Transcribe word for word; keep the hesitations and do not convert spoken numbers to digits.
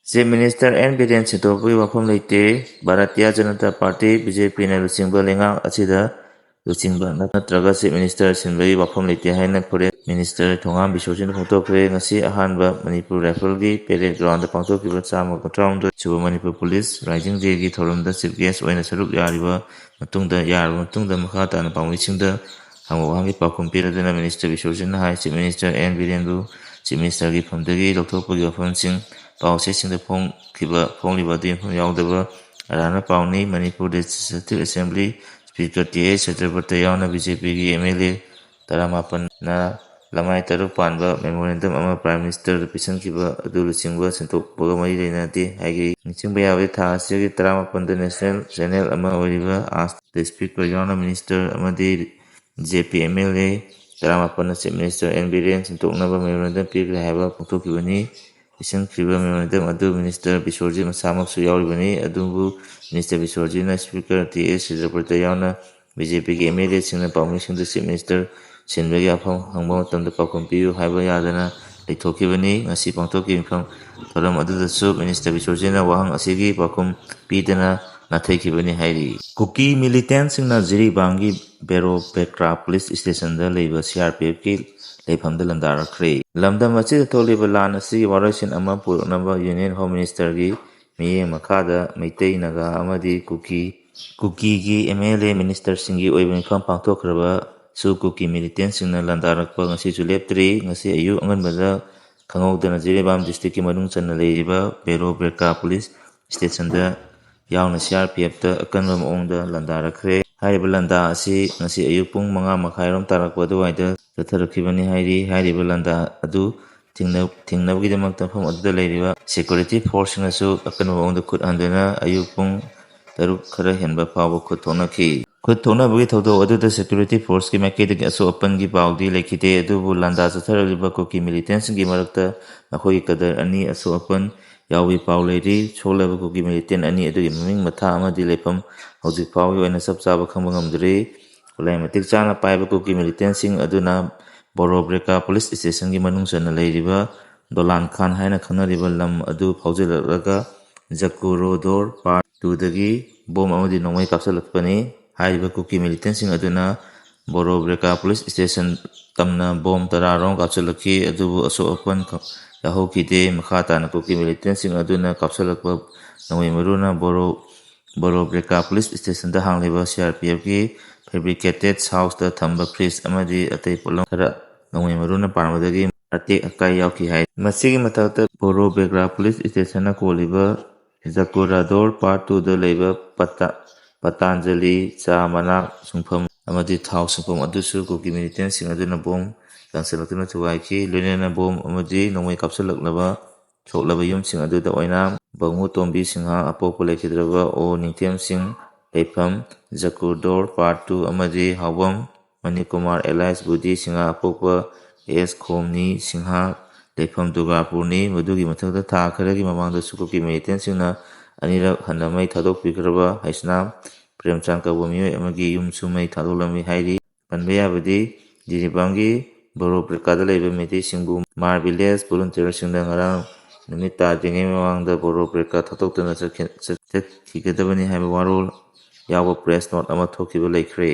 Chief Minister N Biren ꯁꯤꯟꯗꯣꯛꯄꯒꯤ ꯋꯥꯐꯝ ꯂꯩꯇꯦ꯫ Bharatiya Janata party, B J ꯄꯤꯅ ꯂꯨꯆꯤꯡꯕ ꯂꯩꯉꯥꯛ ꯑꯁꯤꯗ ꯂꯨꯆꯤꯡꯕ ꯅꯠꯇ꯭ꯔꯒ Chief Minister ꯁꯤꯟꯕꯒꯤ ꯋꯥꯐꯝ ꯂꯩꯇꯦ ꯍꯥꯏꯅ Forest Minister ꯊꯣꯉꯥꯝ ꯕꯤꯁꯣꯖꯤꯠꯅ ꯐꯣꯡꯗꯣꯛꯈ꯭ꯔꯦ꯫ ꯉꯁꯤ ꯑꯍꯥꯟꯕ ꯃꯅꯤꯄꯨꯔ ꯔꯥꯏꯐꯜꯒꯤ parade ground ꯄꯥꯡꯊꯣꯛꯈꯤꯕ ꯆꯥꯝꯃ ꯀꯨꯟꯊ꯭ꯔꯥꯍꯨꯝꯗꯣꯏ ꯁꯨꯕ ꯃꯅꯤꯄꯨꯔ Police Rising Day ꯒꯤ ꯊꯧꯔꯝꯗ Chief Guest ꯑꯣꯏꯅ ꯁꯔꯨꯛ ꯌꯥꯔꯤꯕ ꯃꯇꯨꯡꯗ, ꯌꯥꯔꯕ ꯃꯇꯨꯡꯗ ꯃꯈꯥ ꯇꯥꯅ ꯄꯥꯎꯃꯤꯁꯤꯡꯗ ꯍꯪꯕ ꯋꯥꯍꯪꯒꯤ ꯄꯥꯎꯈꯨꯝ ꯄꯤꯔꯗꯨꯅ Minister ꯕꯤꯁꯣꯖꯤꯠꯅ ꯍꯥꯏ, Chief Minister N ꯕꯤꯔꯦꯟꯕꯨ Chief Minister ꯒꯤ ꯐꯝꯗꯒꯤ ꯂꯧꯊꯣꯛꯄꯒꯤ ꯋꯥꯐꯝꯁꯤꯡ ꯄꯥꯎꯆꯦꯁꯤꯡꯗ ꯐꯣꯡꯈꯤꯕ, ꯐꯣꯡꯂꯤꯕ ꯑꯗꯨ ꯌꯨꯝꯐꯝ ꯌꯥꯎꯗꯕ ꯑꯔꯥꯟꯕ ꯄꯥꯎꯅꯤ꯫ Manipur Legislative Assembly Speaker T S Satyabrata ꯌꯥꯎꯅ ꯕꯤ ꯖꯦ ꯄꯤꯒꯤ ꯑꯦꯝ ꯑꯦꯜ ꯑꯦ ꯇꯔꯥꯃꯥꯄꯟꯅ ꯂꯃꯥꯏ ꯇꯔꯨꯛ ꯄꯥꯟꯕ memorandum ꯑꯃ Prime Minister ꯗ ꯄꯤꯁꯤꯟꯈꯤꯕ ꯑꯗꯨ ꯂꯨꯆꯤꯡꯕ ꯁꯤꯟꯗꯣꯛꯄꯒ ꯃꯔꯤ ꯂꯩꯅꯗꯦ ꯍꯥꯏꯈꯤ꯫ ꯅꯤꯡꯁꯤꯡꯕ ꯌꯥꯕꯗꯤ, ꯊꯥ ꯑꯁꯤꯒꯤ ꯇꯔꯥꯃꯥꯄꯟꯗ national channel ꯑꯃ ꯑꯣꯏꯔꯤꯕ Ask the Speaker ꯌꯥꯎꯅ Minister ꯑꯃꯗꯤ B J P M L A ꯇꯔꯥꯃꯥꯄꯟꯅ Chief Minister N ꯕꯤꯔꯦꯟ ꯁꯤꯟꯗꯣꯛꯅꯕ memorandum ꯄꯤꯈ꯭ꯔꯦ ꯍꯥꯏꯕ ꯐꯣꯡꯗꯣꯛꯈꯤꯕꯅꯤ꯫ ꯄꯤꯁꯤꯟꯈꯤꯕ memorandum ꯑꯗꯨ Minister ꯕꯤꯁ꯭ꯋꯖꯤꯠ ꯃꯁꯥꯃꯛꯁꯨ ꯌꯥꯎꯔꯤꯕꯅꯤ꯫ ꯑꯗꯨꯕꯨ Minister ꯕꯤꯁ꯭ꯋꯖꯤꯠꯅ Speaker T S Satyabrata ꯌꯥꯎꯅ ꯕꯤ ꯖꯦ ꯄꯤꯒꯤ ꯑꯦꯝ ꯑꯦꯜ ꯑꯦꯁꯤꯡꯅ ꯄꯥꯎꯃꯤꯁꯤꯡꯗ Chief Minister ꯁꯤꯟꯕꯒꯤ ꯋꯥꯐꯝ ꯍꯪꯕ ꯃꯇꯝꯗ ꯄꯥꯎꯈꯨꯝ ꯄꯤꯌꯨ ꯍꯥꯏꯕ ꯌꯥꯗꯅ ꯂꯩꯊꯣꯛꯈꯤꯕꯅꯤ꯫ ꯉꯁꯤ ꯄꯥꯡꯊꯣꯛꯈꯤꯕ ꯃꯤꯐꯝ ꯊꯧꯔꯝ ꯑꯗꯨꯗꯁꯨ Minister ꯕꯤꯁ꯭ꯋꯖꯤꯠꯅ ꯋꯥꯍꯪ ꯑꯁꯤꯒꯤ ꯄꯥꯎꯈꯨꯝ ꯄꯤꯗꯅ ꯅꯥꯊꯩꯈꯤꯕꯅꯤ ꯍꯥꯏꯔꯤ꯫ ꯀꯨꯀꯤ militantꯁꯤꯡꯅ ꯖꯤꯔꯤꯕꯥꯝꯒꯤ ꯕꯦꯔꯣ ꯕꯦꯀ꯭ꯔꯥ Police Stationꯗ ꯂꯩꯕ ꯁꯤ ꯑꯥꯔ ꯄꯤ ꯑꯦꯐꯀꯤ ꯂꯩꯐꯝꯗ ꯂꯥꯟꯗꯥꯔꯛꯈ꯭ꯔꯦ꯫ ꯂꯝꯗꯝ ꯑꯁꯤꯗ ꯊꯣꯛꯂꯤꯕ ꯂꯥꯟ ꯑꯁꯤꯒꯤ ꯋꯥꯔꯣꯏꯁꯤꯟ ꯑꯃ ꯄꯨꯔꯛꯅꯕ Union Home Ministerꯒꯤ ꯃꯤꯠꯌꯦꯡ ꯃꯈꯥꯗ ꯃꯩꯇꯩ, ꯅꯥꯒꯥ ꯑꯃꯗꯤ ꯀꯨꯀꯤ, ꯀꯨꯀꯤꯒꯤ ꯑꯦꯝ ꯑꯦꯜ ꯑꯦ ministerꯁꯤꯡꯒꯤ ꯑꯣꯏꯕ ꯃꯤꯐꯝ ꯄꯥꯡꯊꯣꯛꯈ꯭ꯔꯕꯁꯨ ꯀꯨꯀꯤ militantꯁꯤꯡꯅ ꯂꯥꯟꯗꯥꯔꯛꯄ ꯉꯁꯤꯁꯨ ꯂꯦꯞꯇ꯭ꯔꯤ꯫ ꯉꯁꯤ ꯑꯌꯨꯛ ꯑꯉꯟꯕꯗ ꯈꯪꯍꯧꯗꯅ ꯖꯤꯔꯤꯕꯥꯝ districtꯀꯤ ꯃꯅꯨꯡ ꯆꯟꯅ ꯂꯩꯔꯤꯕ ꯕꯦꯔꯣ ꯕꯦꯀ꯭ꯔꯥ Police Stationꯗ ꯌꯥꯎꯅ ꯁꯤ ꯑꯥꯔ ꯄꯤ ꯑꯦꯐꯇ ꯑꯀꯟꯕ ꯃꯑꯣꯡꯗ ꯂꯥꯟꯗꯥꯔꯛꯈ꯭ꯔꯦ꯫ ꯍꯥꯏꯔꯤꯕ ꯂꯥꯟꯗꯥ ꯑꯁꯤ ꯉꯁꯤ ꯑꯌꯨꯛ ꯄꯨꯡ ꯃꯉꯥ ꯃꯈꯥꯏꯔꯣꯝ ꯇꯥꯔꯛꯄ ꯑꯗꯨꯋꯥꯏꯗ ꯆꯠꯊꯔꯛꯈꯤꯕꯅꯤ ꯍꯥꯏꯔꯤ꯫ ꯍꯥꯏꯔꯤꯕ ꯂꯥꯟꯗꯥ ꯑꯗꯨ ꯊꯤꯡꯅ-, ꯊꯤꯡꯅꯕꯒꯤꯗꯃꯛꯇ ꯃꯐꯝ ꯑꯗꯨꯗ ꯂꯩꯔꯤꯕ security forceꯁꯤꯡꯅꯁꯨ ꯑꯀꯟꯕ ꯃꯑꯣꯡꯗ ꯈꯨꯠ ꯍꯟꯗꯨꯅ ꯑꯌꯨꯛ ꯄꯨꯡ ꯇꯔꯨꯛ ꯈꯔ ꯍꯦꯟꯕ ꯐꯥꯎꯕ ꯈꯨꯠ ꯊꯣꯛꯅꯈꯤ꯫ ꯈꯨꯠ ꯊꯣꯛꯅꯕꯒꯤ ꯊꯧꯗꯣꯛ ꯑꯗꯨꯗ security forceꯀꯤ ꯃꯥꯏꯀꯩꯗꯒꯤ ꯑꯁꯣꯛ ꯑꯄꯟꯒꯤ ꯄꯥꯎꯗꯤ ꯂꯩꯈꯤꯗꯦ, ꯑꯗꯨꯕꯨ ꯂꯥꯟꯗꯥ ꯆꯠꯊꯔꯛꯂꯤꯕ ꯀꯨꯀꯤ militantꯁꯤꯡꯒꯤ ꯃꯔꯛꯇ ꯃꯈꯣꯏꯒꯤ cadre ꯑꯅꯤ ꯑꯁꯣꯛ ꯑꯄꯟ ꯌꯥꯎꯕꯒꯤ ꯄꯥꯎ ꯂꯩꯔꯤ꯫ ꯁꯣꯛꯂꯕ ꯀꯨꯀꯤ militant ꯑꯅꯤ ꯑꯗꯨꯒꯤ ꯃꯃꯤꯡ ꯃꯊꯥ ꯑꯃꯗꯤ ꯂꯩꯐꯝ ꯍꯧꯖꯤꯛ ꯐꯥꯎꯒꯤ ꯑꯣꯏꯅ ꯆꯞ ꯆꯥꯕ ꯈꯪꯕ ꯉꯝꯗ꯭ꯔꯤ꯫ ꯈꯨꯠꯂꯥꯏ ꯃꯇꯤꯛ ꯆꯥꯅ ꯄꯥꯏꯕ ꯀꯨꯀꯤ militantꯁꯤꯡ ꯑꯗꯨꯅ ꯕꯣꯔꯣ ꯕ꯭ꯔꯦꯀꯥ Police Stationꯒꯤ ꯃꯅꯨꯡ ꯆꯟꯅ ꯂꯩꯔꯤꯕ ꯗꯣꯂꯥꯟ ꯈꯥꯟ ꯍꯥꯏꯅ ꯈꯪꯅꯔꯤꯕ ꯂꯝ ꯑꯗꯨ ꯐꯥꯎꯖꯤꯜꯂꯛꯂꯒ ꯖꯀꯨꯔꯣꯗꯣꯔ ꯄꯥꯔꯠ ꯇꯨꯗꯒꯤ ꯕꯣꯝ ꯑꯃꯗꯤ ꯅꯣꯡꯃꯩ ꯀꯥꯞꯁꯤꯜꯂꯛꯄꯅꯤ꯫ ꯍꯥꯏꯔꯤꯕ ꯀꯨꯀꯤ ꯃꯤꯂꯤꯇꯦꯟꯁꯤꯡ ꯑꯗꯨꯅ ꯕꯣꯔꯣ ꯕ꯭ꯔꯦꯀꯥ ꯄꯨꯂꯤꯁ ꯁ꯭ꯇꯦꯁꯟ ꯇꯝꯅ ꯕꯣꯝ ꯇꯔꯥ ꯔꯣꯝ ꯀꯥꯞꯁꯤꯜꯂꯛꯈꯤ, ꯑꯗꯨꯕꯨ ꯑꯁꯣꯛ ꯑꯄꯟ ꯌꯥꯍꯧꯈꯤꯗꯦ꯫ ꯃꯈꯥ ꯇꯥꯅ ꯀꯨꯀꯤ ꯃꯤꯂꯤꯇꯦꯟꯁꯤꯡ ꯑꯗꯨꯅ ꯀꯥꯞꯁꯤꯜꯂꯛꯄ ꯅꯣꯡꯃꯩ ꯃꯔꯨꯅ ꯕꯣꯔꯣ ꯕꯣꯔꯣ ꯕ꯭ꯔꯦꯀꯥ ꯄꯨꯂꯤꯁ ꯁ꯭ꯇꯦꯁꯟꯗ ꯍꯥꯡꯂꯤꯕ ꯁꯤ ꯑꯥꯔ ꯄꯤ ꯑꯦꯐꯀꯤ ꯐꯦꯕ꯭ꯔꯤꯀꯦꯇꯦꯠ ꯍꯥꯎꯁꯇ ꯊꯝꯕ ꯐ꯭ꯔꯤꯖ ꯑꯃꯗꯤ ꯑꯇꯩ ꯄꯣꯠꯂꯝ ꯈꯔ ꯅꯣꯡꯃꯩ ꯃꯔꯨꯅ ꯄꯥꯟꯕꯗꯒꯤ ꯑꯇꯦꯛ ꯑꯀꯥꯏ ꯌꯥꯎꯈꯤ ꯍꯥꯏ꯫ ꯃꯁꯤꯒꯤ ꯃꯊꯛꯇ ꯕꯣꯔꯣ ꯕ꯭ꯔꯦꯀꯥ ꯄꯨꯂꯤꯁ ꯁ꯭ꯇꯦꯁꯟꯅ ꯀꯣꯜꯂꯤꯕ ꯖꯀꯨꯔꯥꯗꯣꯔ ꯄꯥꯔꯠ ꯇꯨꯗ ꯂꯩꯕ ꯄꯇꯥ-, ꯄꯇꯥꯟꯖꯂꯤ ꯆꯥ ꯃꯅꯥ ꯁꯨꯡꯐꯝ ꯑꯃꯗꯤ ꯊꯥꯎ ꯁꯨꯡꯐꯝ ꯑꯗꯨꯁꯨ ꯀꯨꯀꯤ ꯃꯤꯂꯤꯇꯦꯟꯁꯤꯡ ꯑꯗꯨꯅ ꯕꯣꯝ ꯂꯪꯁꯤꯜꯂꯛꯇꯨꯅ ꯊꯨꯒꯥꯏꯈꯤ꯫ ꯂꯣꯏꯅꯅ ꯕꯣꯝ ꯑꯃꯗꯤ ꯅꯣꯡꯃꯩ ꯀꯥꯞꯁꯤꯜꯂꯛꯂꯕ ꯁꯣꯛꯂꯕ ꯌꯨꯝꯁꯤꯡ ꯑꯗꯨꯗ ꯑꯣꯏꯅꯥꯝ ꯕꯪꯉꯨ ꯇꯣꯝꯕꯤ ꯁꯤꯡꯍ ꯑꯄꯣꯛꯄ ꯂꯩꯈꯤꯗ꯭ꯔꯕ ꯑꯣ ꯅꯤꯡꯊꯦꯝ ꯁꯤꯡ ꯂꯩꯐꯝ ꯖꯀꯨꯔꯗꯣꯔ ꯄꯥꯔꯠ ꯇꯨ ꯑꯃꯗꯤ ꯍꯥꯎꯕꯝ ꯃꯅꯤꯀꯨꯃꯥꯔ ꯑꯦꯂꯥꯏꯁ ꯕꯨꯙꯤ ꯁꯤꯡꯍ ꯑꯄꯣꯛꯄ ꯑꯦꯁ ꯈꯣꯝꯅꯤ ꯁꯤꯡꯍ ꯂꯩꯐꯝ ꯗꯨꯔꯒꯥꯄꯨꯔꯅꯤ꯫ ꯃꯗꯨꯒꯤ ꯃꯊꯛꯇ ꯊꯥ ꯈꯔꯒꯤ ꯃꯃꯥꯡꯗꯁꯨ ꯀꯨꯀꯤ ꯃꯤꯂꯤꯇꯦꯟꯁꯤꯡꯅ ꯑꯅꯤꯔꯛ ꯍꯟꯅ ꯃꯩ ꯊꯥꯗꯣꯛꯄꯤꯈ꯭ꯔꯕ ꯍꯩꯁꯅꯥꯝ ꯄ꯭ꯔꯦꯝꯆꯥꯟ ꯀꯧꯕ ꯃꯤꯑꯣꯏ ꯑꯃꯒꯤ ꯌꯨꯝꯁꯨ ꯃꯩ ꯊꯥꯗꯣꯛꯂꯝꯃꯤ ꯍꯥꯏꯔꯤ꯫ ꯄꯟꯕ ꯌꯥꯕꯗꯤ ꯖꯤꯔꯤꯕꯥꯝꯒꯤ ꯕꯣꯔꯣ ꯄ꯭ꯔꯦꯀꯥꯗ ꯂꯩꯕ ꯃꯩꯇꯩꯁꯤꯡꯕꯨ ꯃꯥꯔ ꯚꯤꯂꯦꯖ ꯚꯣꯂꯨꯟꯇꯤꯌꯔꯁꯤꯡꯅ ꯉꯔꯥꯡ ꯅꯨꯃꯤꯠ ꯇꯥꯗ꯭ꯔꯤꯉꯩ ꯃꯃꯥꯡꯗ ꯕꯣꯔꯣ ꯄ꯭ꯔꯦꯀꯥ ꯊꯥꯗꯣꯛꯇꯨꯅ ꯆꯠꯈꯤ-, ꯆꯠ-, ꯆꯠꯈꯤꯒꯗꯕꯅꯤ ꯍꯥꯏꯕ ꯋꯥꯔꯣꯜ ꯌꯥꯎꯕ ꯄ꯭ꯔꯦꯁ ꯅꯣꯠ ꯑꯃ ꯊꯣꯛꯈꯤꯕ ꯂꯩꯈ꯭ꯔꯦ꯫